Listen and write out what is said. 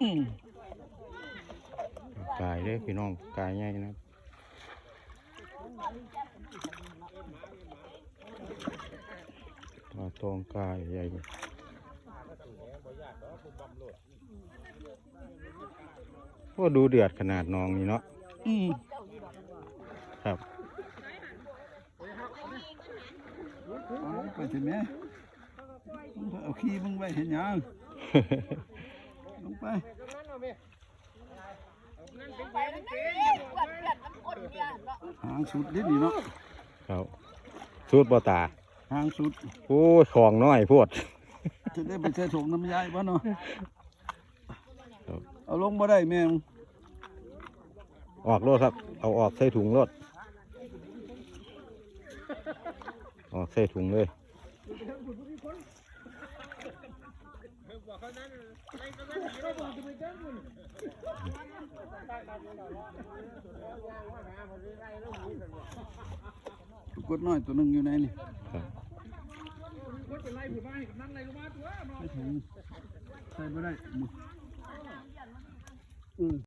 ອືມ ກາຍເດ້ພີ່ນ້ອງ ກາຍໃຫຍ່ນະ ປາຕອງກາຍໃຫຍ່. ໂອ້ ດູເດືອດຂະໜາດໜອງນີ້ເນາະ. ອືມ ຄັບ ເອົາໄປຊິແມ່ ເອົາຂີ້ມຶງໄວ້ເຮັດຫຍັງ? ລົງໄປ ຫາງສຸດເດ້ນີ້ເນາະ. ເອົາ ສຸດບໍ່ຕາ? ຫາງສຸດ. ໂອ້ຍ ຂອງນ້ອຍໂພດ ຈະໄດ້ໄປໃສ່ຖົງນຳຍາຍບໍ່ເນາະ? ເອົາລົງບໍ່ໄດ້ແມ່ງ. ອອກໂລດຄັບ ເອົາອອກໃສ່ຖົງໂລດ ອອກໃສ່ຖົງເລີຍ. ກົດນ້ອຍຕົວໜຶ່ງຢູ່ໃນນີ້ ຄັບ ໃສ່ບໍ່ໄດ້. ອືມ